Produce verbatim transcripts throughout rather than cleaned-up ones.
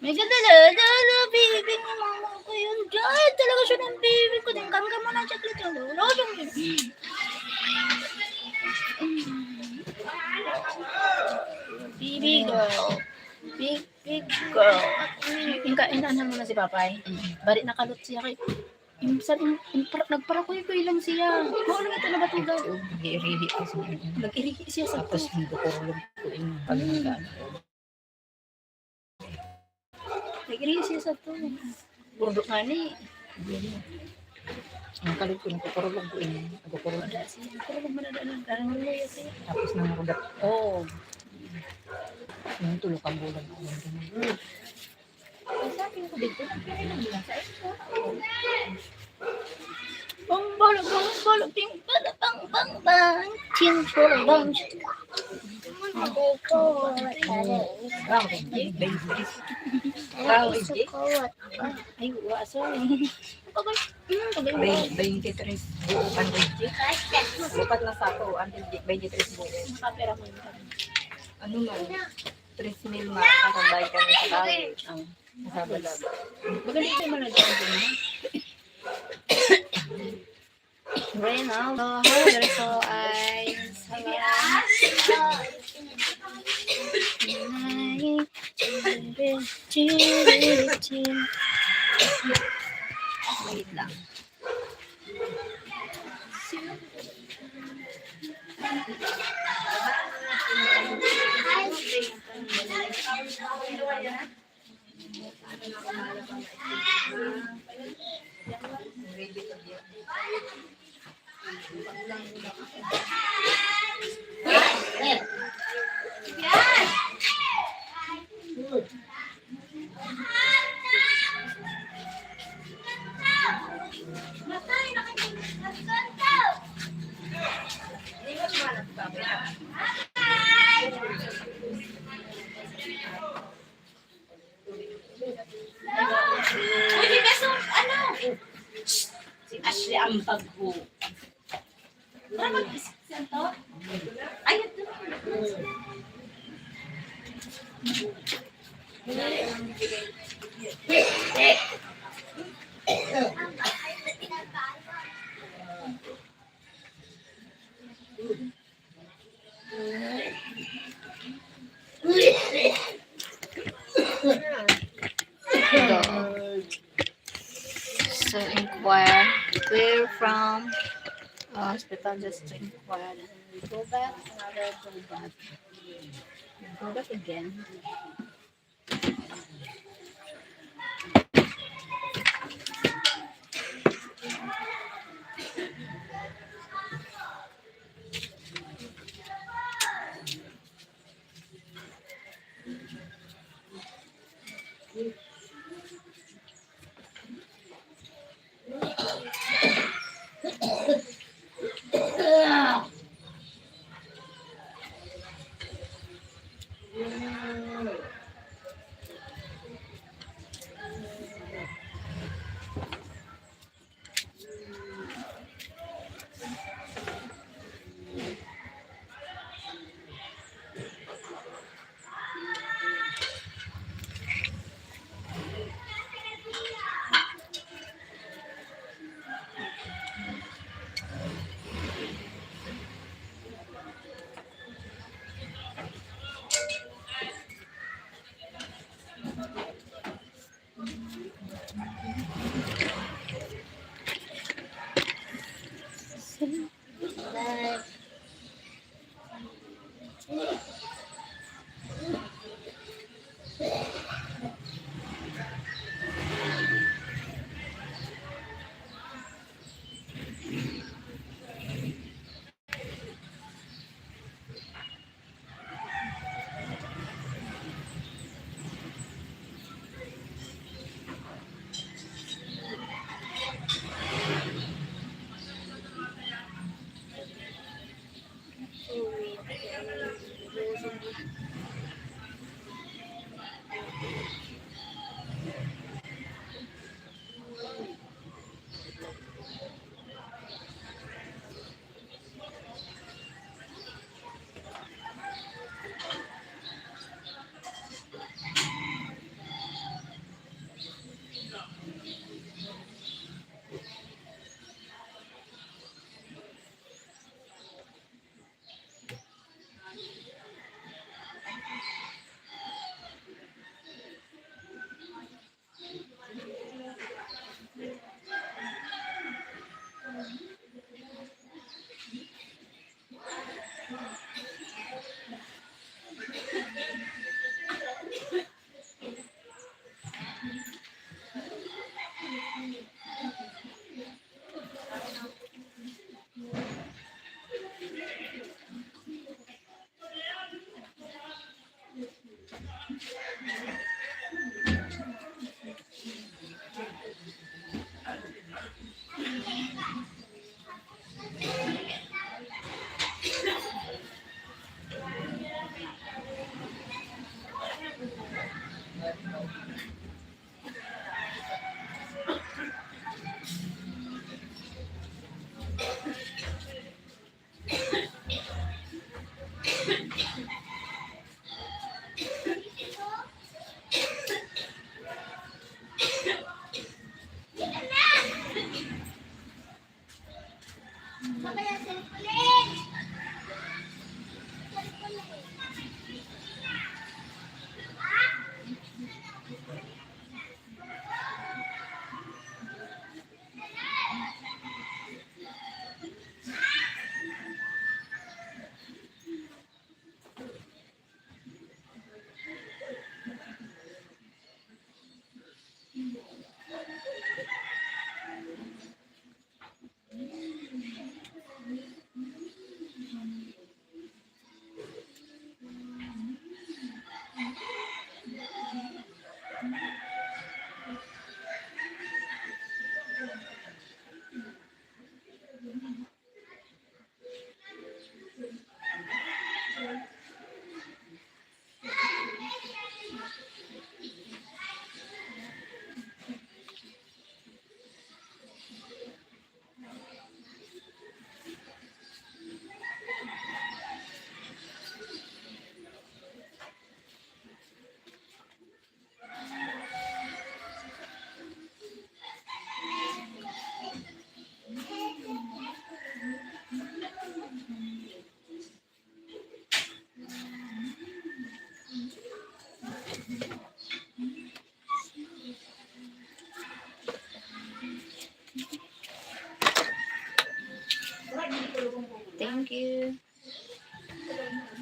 May ganda na, na, na, baby ni mama ko yun. Diyan talaga siya ng baby ko. Din, kamkam mo na ang chocolate yun. Wala siyang baby girl. Big, big girl. Inka, inaanhan mo na si Papay. Mm. Bari nakalot siya kay, yung sabi, yung par-, nagparakoy-koy lang siya. Mao lang ito nabatugan. Nag-irihi ko sa inyo. Nag-irihi siya sa Tapos to. Nagdukurulog ko yung pagmanggaan. Nag-irihi siya sa to. Burdo nga ni. Ang kalit ko, nagkukurulog ko inyo. Nagkukurulog. Wala siya. Kurulog mo na doon. Parang luya siya. Tapos nang rugat. Oo. Yung tulo ka bulan. Ang sabi ko dito, nagpirainom lang sa ito. Bang, bala, bang, bala, ting, bala, bang, bang, bang, ting, bala, bang. Ako po, Wow, J. Ay, wa, sorry. Ang tagal. Hmm, tagal. Bain-, baintitres buo kan J. Upat na sako, ang baintitres buo. Nakapera mo yun. Ano man? Tres mil ma-, kasabay kami sa bawi. Ang kasabay. Maganda yung mga nagsasabi mo. Reynaldo, hello, beautiful eyes. Hello. Wait lang. Uy, di ba, so, ano? Si Ashley ang pagbu-, Tara, mag-isip siya to. Ay, ito. Ito. So, inquire. We're from, uh, hospital just to inquire. And we go back, another go back. We go back again.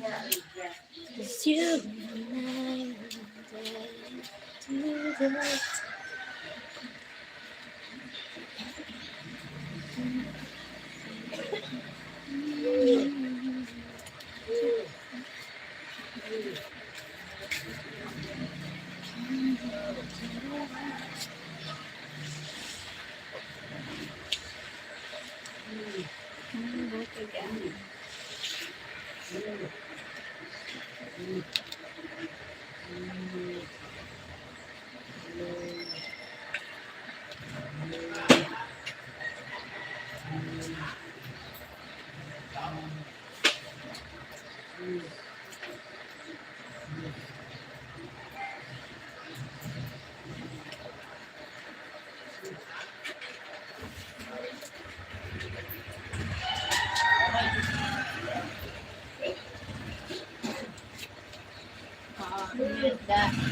'Cause you and I will never do that.